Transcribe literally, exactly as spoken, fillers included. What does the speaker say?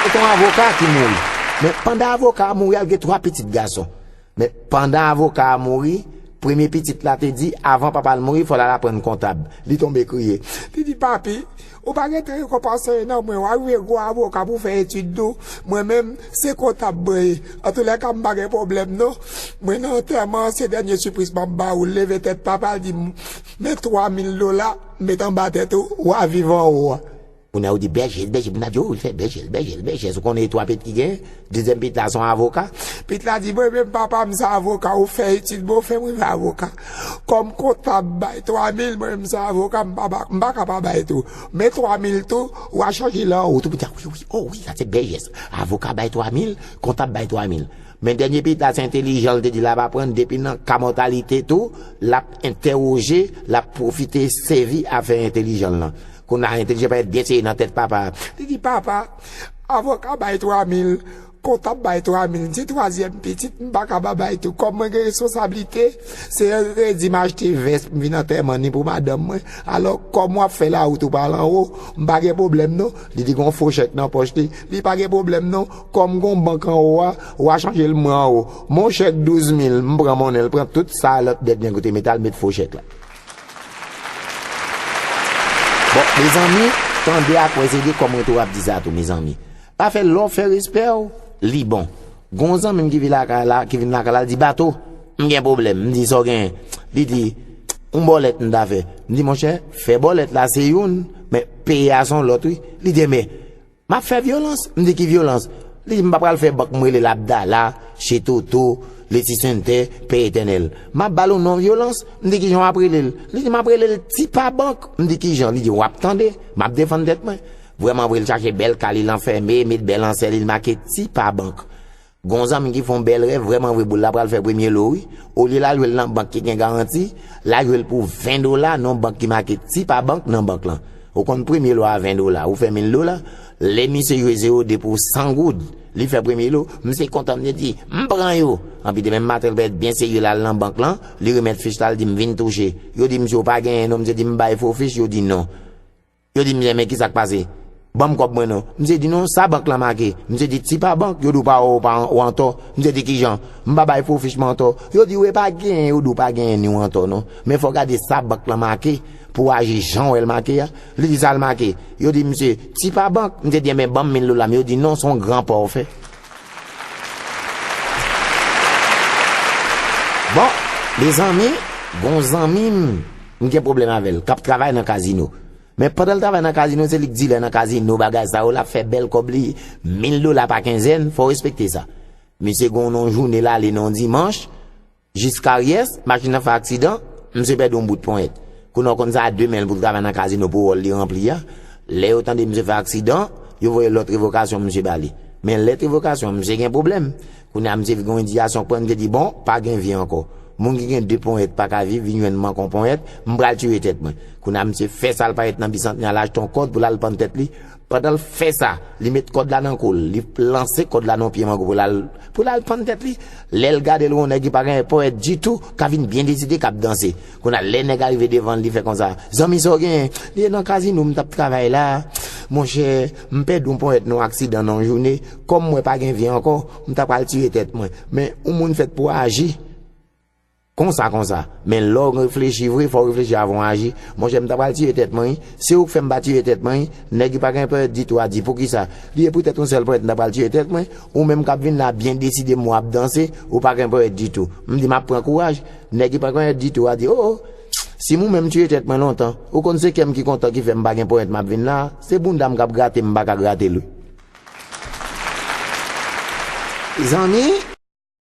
Se yon avoka ki mouri. Men pandan avoka a mouri a, l gen twa pitit gason. Men pandan avoka a mouri, premye pitit la te di, avan papa l mouri, fò l al aprann kontab. Li tonbe kriye. Li di, "Papi, ou pa gen te rekonpanse non, mwen, w a rive gwo avoka pou fè etid nou. Mwen menm, se kontab mwen ye. Antoulèka, m pa gen pwoblèm non. Mwen nan antèman an, se dènye sipriz m ap ba ou." L leve tèt papa l, di, "Men twa mil dola, met anba tèt ou, w a viv anwo a." Kounye a yo di, "Bèje l, bèje l." Moun ap di, "O, l fè bèje l, bèje l, bèje l." Ou konnen twa pitit ki gen, dezyèm pitit la se yon avoka. Pitit la di, "Mwen menm papa m se avoka, ou fè etid mwen, ou fè m rive avoka. Kòm kontab bay twa mil, mwen menm se avoka, m pa, m pa ka pa bay tou. Men twa mil tou, w a chanje l anwo tou." Pitit la, "Wi, wi, o wi, sa se bèl jès. Avoka bay twa mil, kontab bay twa mil." Men dènye pitit la se entelijan, l te di l ap aprann depi nan ka mòtalite tou, l ap entèwoje, l ap pwofite sèvi afè entelijan l lan. Kounye a entelijan parèt byen serye nan tèt papa a. Li di, "Papa, avoka bay twa mil, kontab bay twa mil, m se twazyèm pitit, m pa ka pa bay tou. Kòm mwen gen responsablite, se redi m achte vès, m vin antèman ni pou madanm mwen. Alò, kòm w ap fè lawout ou pa al anwo, m pa gen pwoblèm non." Li di, "Gon fo chèk nan pòch li." Li, "Pa gen pwoblèm non. Kòm gon bank anwo a, w a chanje l mwen anwo. Mon chèk douz mil, m pran monnen l, pran tout sa lòt dèt nèg ou te mete al met fo chèk la." Bon, mezanmi, tande a kwè se de kòm mwen tou ap di sa tou, mezanmi. Pa fè lè w fè respè w, li bon. Gon zanmi m ki vin lakay la, ki vin lakay la, li di, "Bato, m gen pwoblèm." M di, "Sa w genyen?" Li di, "Yon bòlèt m ta fè." M di, "Monchè, fè bòlèt la se youn, men peye a se yon lòt wi." Li di, "Men, m ap fè vyolans." M di, "Ki vyolans?" Li di, "M pa pral fè bank m rele l Abdala, Chetoto, Leti Sentè, Pè Etènèl. M ap ba l yon non vyolans." M di, "Kijan w ap rele l?" Li di, "M ap rele l Tipa Bank." M di, "Kijan?" Li di, "W ap tande, m ap defann tèt mwen." Vrèman vre, l chache bèl ka li, l anfème, met bèl ansè li, l make Tipa Bank. Gon zanmi ki fè yon bèl rèv, vrèman vre, boul la pral fè premye lo wi. Olye l al jwe l nan bank ki gen garanti, l al jwe l pou ven dola nan yon bank ki make Tipa Bank nan bank lan. Ou konn premye lo a ven dola, ou fè mil dola. Lè misye jwe zewo de pou san goud, li fè premye lo, misye kontan, misye di, "M pran yo." Anpi demen maten, l parèt byen serye, l al nan bank lan, li remèt fich la, l di, "M vin touche." Yo di, "Misye, ou pa genyen non." Misye di, "M bay fo fich." Yo di, "Non." Yo di misye, "Men kisa k pase? Ban m kòb mwen non." Misye di, "Non, sa bank lan make." Misye di, "Tipa Bank." Yo di, "Ou pa, ou pa, ou antò." Misye di, "Kijan? M pa bay fo fich, m antò." Yo di, "Ou pa genyen." Yo di, "Ou pa genyen ni w antò non. Men fò w gade sa bank lan make pou w aji jan w wè l make a." Li di, "Sa l make?" Yo di misye, "Tipa Bank." Misye di, "Enben ban m mil dola m." Yo di, "Non, se yon gran pa w fè." Bon, mezanmi, gon zanmi m, m gen pwoblèm avè l, k ap travay nan kazino. Men pandan l travay nan kazino, se li k dilè nan kazino, bagay sa yo, l ap fè bèl kòb li, mil dola pa kenzèn, fò w respekte sa. Misye gen yon jounen l ale nan yon dimanch, jiskaryès, machin nan fè aksidan, misye pèdi yon bout ponyèt. Kounye a w konn sa a de men l pou l travay nan kazino pou wòl li ranpli a. Lè yo tande misye fè aksidan, yo voye lòt revokasyon misye ba li. Men lèt revokasyon, misye gen pwoblèm. Kounye a misye gen yon endiyasyon k pran, misye di, "Bon, pa gen vi ankò. Moun ki gen de ponyèt pa ka viv, vin jwenn manke yon ponyèt, m pral tiye tèt mwen." Kounye a misye fè sa, l parèt nan Bisantnè, al achte yon kòd pou l al pann tèt li. Pandan l fè sa, li met kòd la nan kou l, li lanse kòd la nan yon pye mango pou l al, pou l al pann tèt li. Lè l gade l, yon nèg ki pa gen ponyèt ditou, ka vin byen deside, k ap danse. Kounye a, lè nèg a rive devan l, li fè konsa, "Zanmi, sa w genyen?" Li di, "Nan kazino m t ap travay la, monchè, m pèdi yon ponyèt nan yon aksidan nan yon jounen. Kòm m wè pa gen vi ankò, m ta pral tiye tèt mwen. Men, yon moun fèt pou aji konsa, konsa. Men lè w reflechi vre, fò w reflechi avan w aji. Monchè, m ta pral tiye tèt mwen, wi. Se ou k fè m pa tiye tèt mwen, wi." Nèg ki pa gen ponyèt ditou a di, "Poukisa?" Li di, "Poutèt yon sèl ponyèt, m ta pral tiye tèt mwen. Ou menm k ap vin la byen deside, m wè w ap danse, ou pa gen ponyèt ditou." M di, "M ap pran kouraj." Nèg ki pa gen ponyèt ditou a di, "O, o, si m ou menm tiye tèt mwen lontan. Ou konn se kè m ki kontan ki fè m pa gen ponyèt m ap vin la. Se bounda m k ap grate, m pa ka grate l, wi." Zanmi,